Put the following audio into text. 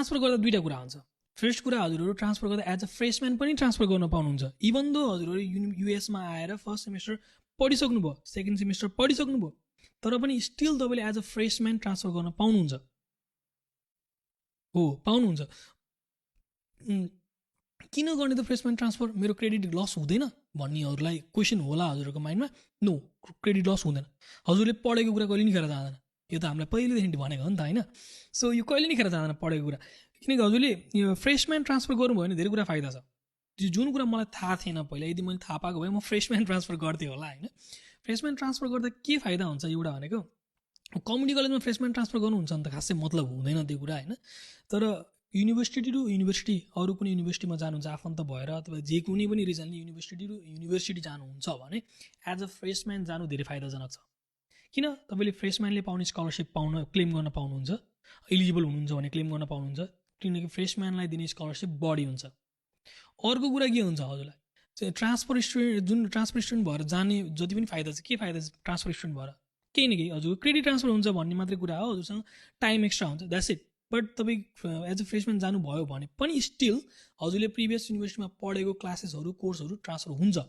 Transfer गर्दा दुईवटा कुरा हुन्छ। फर्स्ट कुरा हजुरहरू ट्रान्सफर गर्दा एज अ फ्रेसम्यान पनि ट्रान्सफर गर्न पाउनुहुन्छ। इभन दो हजुरहरू युएसमा आएर फर्स्ट सेमेस्टर पढिसक्नुभयो, सेकेन्ड सेमेस्टर पढिसक्नुभयो, तर पनि स्टिल तपाईँले एज अ फ्रेसम्यान ट्रान्सफर गर्न पाउनुहुन्छ। हो, पाउनुहुन्छ। किन गर्ने त फ्रेसम्यान ट्रान्सफर? मेरो क्रेडिट लस हुँदैन भन्नेहरूलाई क्वेसन होला हजुरहरूको माइन्डमा। नो, क्रेडिट लस हुँदैन। हजुरले पढेको कुरा कहिले नि खेर जाँदैन। यो त हामीलाई पहिलेदेखि भनेको हो नि त होइन। सो यो कहिले नि खेर जाँदैन पढेको कुरा, किनकि हजुरले यो फ्रेसम्यान ट्रान्सफर गर्नुभयो भने धेरै कुरा फाइदा छ। जुन कुरा मलाई थाहा थिएन पहिला, यदि मैले थाहा पाएको भए म फ्रेसम्यान ट्रान्सफर गर्थेँ होला होइन। फ्रेसम्यान ट्रान्सफर गर्दा के फाइदा हुन्छ एउटा भनेको, कम्युनिटी कलेजमा फ्रेसम्यान ट्रान्सफर गर्नुहुन्छ भने त खासै मतलब हुँदैन त्यो कुरा होइन। तर युनिभर्सिटी टु युनिभर्सिटी, अरू कुनै युनिभर्सिटीमा जानुहुन्छ आफन्त भएर अथवा जे कुनै पनि रिजनले युनिभर्सिटी टु युनिभर्सिटी जानुहुन्छ भने एज अ फ्रेसम्यान जानु धेरै फाइदाजनक छ। किन? तपाईँले फ्रेसम्यानले पाउने स्कलरसिप क्लेम गर्न पाउनुहुन्छ, इलिजिबल हुनुहुन्छ भने क्लेम गर्न पाउनुहुन्छ, किनकि फ्रेसम्यानलाई दिने स्कलरसिप बढी हुन्छ। अर्को कुरा के हुन्छ हजुरलाई, ट्रान्सफर स्टुडेन्ट भएर जाने जति पनि फाइदा छ, के फाइदा छ ट्रान्सफर स्टुडेन्ट भएर? केही न केही, हजुर क्रेडिट ट्रान्सफर हुन्छ भन्ने मात्रै कुरा हो, हजुरसँग टाइम एक्स्ट्रा हुन्छ, द्याट्स इट। बट तपाईँ एज अ फ्रेसम्यान जानुभयो भने पनि स्टिल हजुरले प्रिभियस युनिभर्सिटीमा पढेको क्लासेसहरू कोर्सहरू ट्रान्सफर हुन्छ।